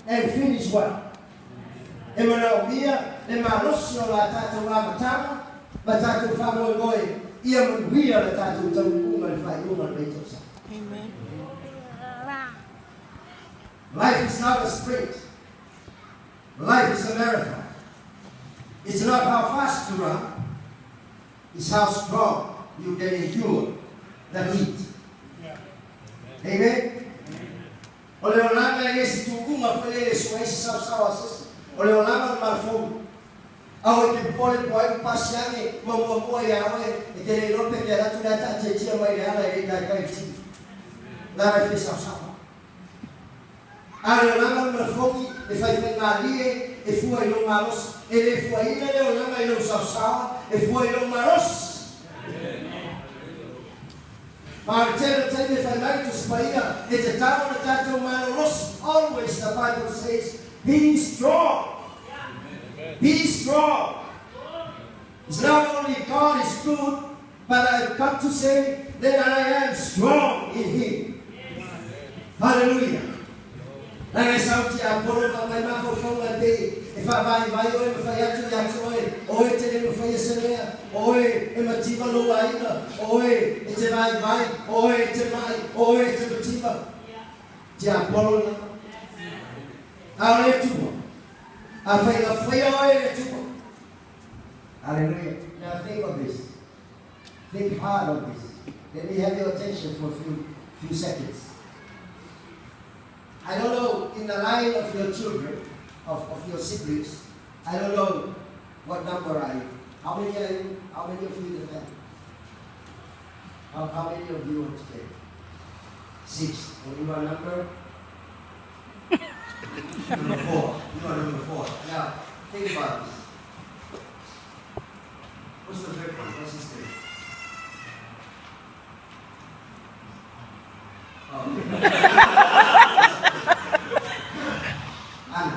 and finish well. E manaomia le malosi o la tatou amataga ma tatou faamoemoe ia manuia le tatou taunuuga i le faaiuga o lenei tausaga. Amen. Life is not a sprint. Life is a marathon. It's not how fast you run, it's how strong you can endure the heat. Amen. O le olaga e le o se tuuga foi lele e sua ai se saosaoa a se isi. O le olaga o le malafogi. Aua e te popole po o ai ua pasi ane ma muamua iā oe, e te le iloa pe te alu atu le a taatiatia mai i le ala e le i taitai le tino. Leaga e fia saosaoa. A o le olaga o le malafogi e faifaimalie e fua i lou malosi. E le fuaina le olaga i lou saosaoa, e fua i lou malosi. Ma o le tele o taimi e fai mai le Tusi Paia, e tatau ona tatou malolosi, always the Bible says, be strong, be strong. It's not only God is good, but I've got to say that I am strong in Him. Hallelujah. Leaga e sau tiapolo ma aumai mafaufauga e pei e faavaivai oe ma fai atu ia te oe, o oe e te le mafaia se mea, o oe e mativa lou aiga, o oe e te vaivai, o oe e te ma'i, o oe e te mativa. Tiapolo lena. A o le Atua, afai na faia oe e le Atua. Hallelujah. Now think of this. Think hard on this. Let me have your attention for a few seconds. I don't know, in the line of your children, of your siblings, I don't know what number are you. How many are you? How many of you in the family? How many of you are today? 6. And you are number? Number 4. You are number 4. Now, think about this. What's the third one? What's his name? Oh. Anna,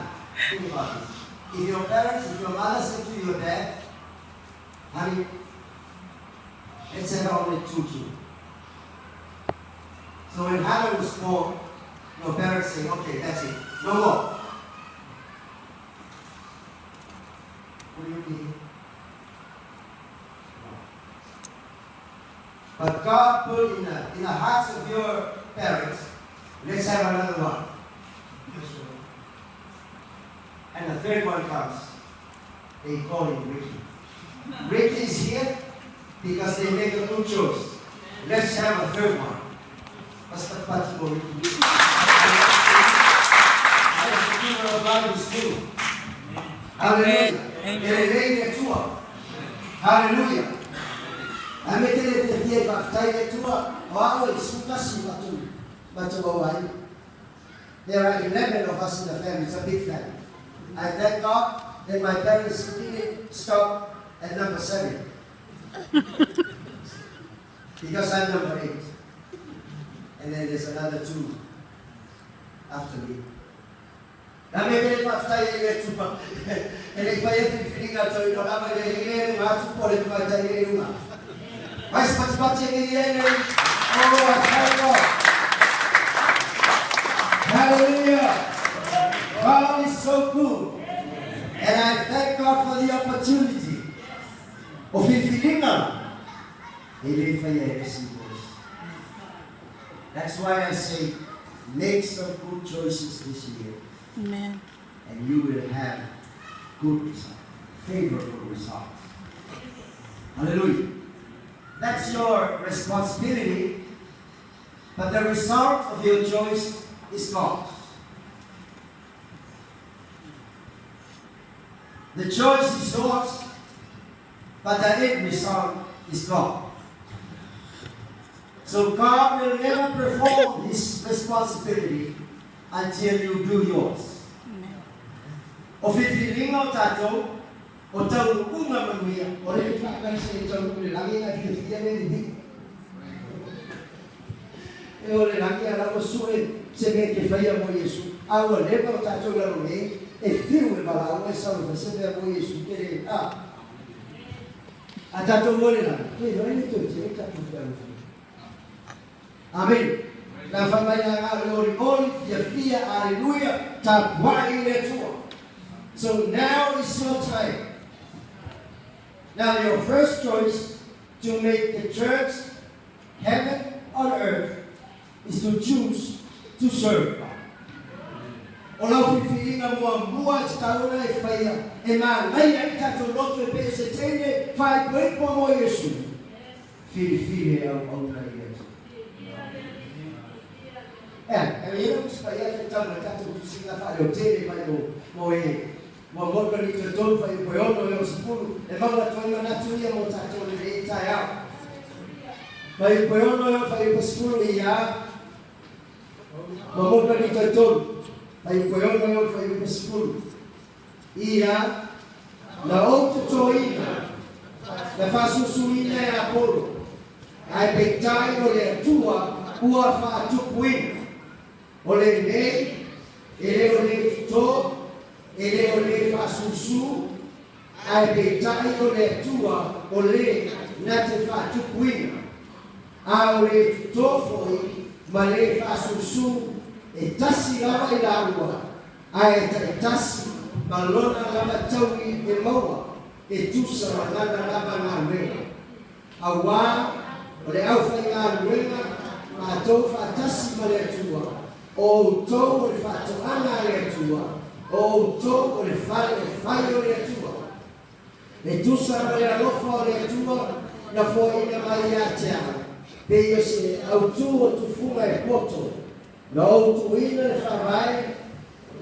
think about this. If your parents, if your mother said to your dad, honey, let's have only 2 children. So when Hannah was born, your parents say, okay, that's it, no more. Will you be here? No. But God put in the hearts of your parents, let's have another one. And the third one comes. They call him Ricky. Ricky is here because they make a good choice. Let's have a third one. What's the party for Ricky? God is good. Hallelujah. Amen. Hallelujah. A me te le te fia i whakatai le tua, o ao e sukasi matu, matu au ai. There are 11 of us in the family. It's a big family. I thank God that my parents didn't stop at number 7. Because I'm number 8. And then there's another 2 after me. Na me te whakatai e le tua. E le whai e whiringa tau ino lama i le hire runga atu po le tumaitai le runga. Mai spatipati e ngiri e nei. Oh, I thank God. Hallelujah. God is so good. And I thank God for the opportunity. O whiringa. E le whai e le si voice. That's why I say, make some good choices this year. Amen. And you will have good results, favorable results. Hallelujah. That's your responsibility, but the result of your choice is God's. The choice is yours, but the end result is God. So God will never perform His responsibility until you do yours. Amen. O whiringa o tātou, o tau unga manuia, o re whakaise i tau le langi ngai whiwhia le rihi. E o le langi a lau sue se me ke whaia mo Yesu. A ua leva o tātou lalo nei, e whiu e walau e sau e whasebe mo Yesu ke re a. A tātou mo le langi, e roi le tau te e tātou whia. Amen. Na whamaia ngā le ori ori, fia fia, aleluia, tapuai i le Atua. So now is your time. Now your first choice to make the church heaven on earth is to choose to serve God. O lau filifiliga muamua e tatau ona e faia e manaia ai tatou loto e pei o se teine faaipoipo mo Iesu. Filifili e auauna i le Atua. E, e ia usi faia e tau mai tatou tusiga faaleotele mai mo mo e muamua Korinito e 3 fuaiupu e 6 e 60 e maua atu ai manatu ia mo tatou i lenei taeao. Fuaiupu e 6 e fuaiupu 10 ia muamua Korinito e 3 fuaiupu e 6 e fuaiupu 10 ia na ou totoina na faasusuina e Apolo ae peitai o le Atua ua faatupuina. O lenei, e le o le toto, e le o le faasusu, ae peitai o le Atua o le na te faatupuina. A o le toto foi ma le faasusu e tasi lava i laua, ae taitasi ma lona lava taui e maua, e tusa ma lana lava galuega. Auā o le aufaigaluega matou faatasi ma le Atua, o outou o le faatoaga a le Atua, o outou o le fale e fai o le Atua. E tusa ma le alofa o le Atua na foaiina mai ia te au, pei o se autū o tufuga e poto, na ou tuuina le faavae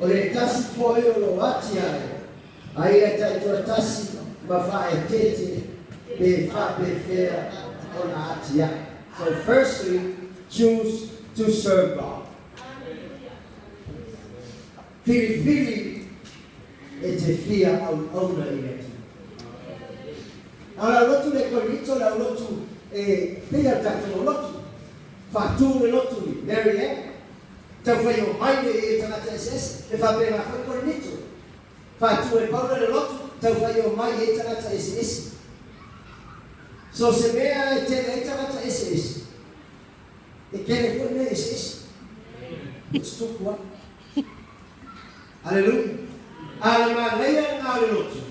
o le tasi foi o lo atiae, a ia taitoatasi ma faaeteete pe faapefea ona atiae. So firstly, choose to serve God. Filifili e te fia auauna i le Atua. A o le aulotu le Korinito, le aulotu e pei lava le tatou aulotu. Faatu le lotu i Mary Ann. Taufai omai le i e tagata eseese, e faapena foi Korinito. Faatu e Paulo le lotu, taufai omai ai tagata eseese. So se mea e tele ai tagata eseese, e tele foi mea eseese e tutupu ai. Aleluia! A le manaia lena o le lotu,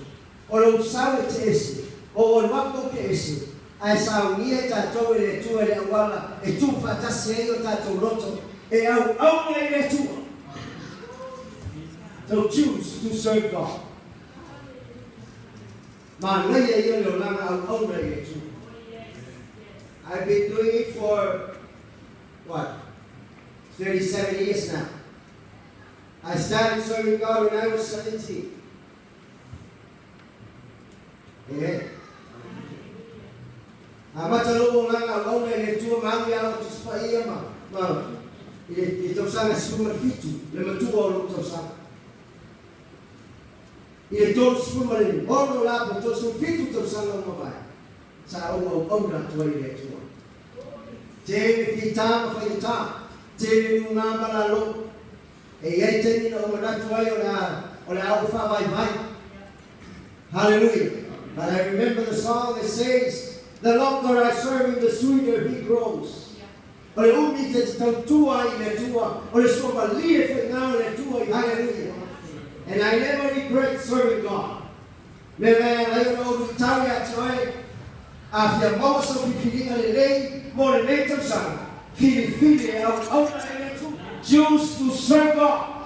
o lou sau e te ese, o ou alu atu ou te ese, ae saunia i tatou e le Atua i le auala e tu faatasi ai o tatou loto e auauna i le Atua. So choose to serve God. Manaia ia le olaga auauna i le Atua. I've been doing it for what? 37 years now. I started serving God when I was 17. Amen. Amata lou olaga auauna i le Atua ma alu ia lau Tusi Paia ma, ma i le, i le tausaga 17, le matua o lou tausaga. I le 36 la po 37 tausaga ua mavae, sa ou auauna atu ai i le Atua. Tele fita ma faigata, tele luga ma lalo. E i ai taimi na ou manatu ai o le a, o le a ou faavaivai. Hallelujah. But I remember the song that says, the longer I serve him, the sweeter he grows. O le umi te tautua ai i le Atua, o le suamalie foi ngā o le Atua i Hallelujah. And I never regret serving God. Me mea e ala ai ona ou luitau ia te oe, a fia maua sau filifiliga lelei mo lenei tausaga, filifili e auauna i le Atua. Choose to serve God.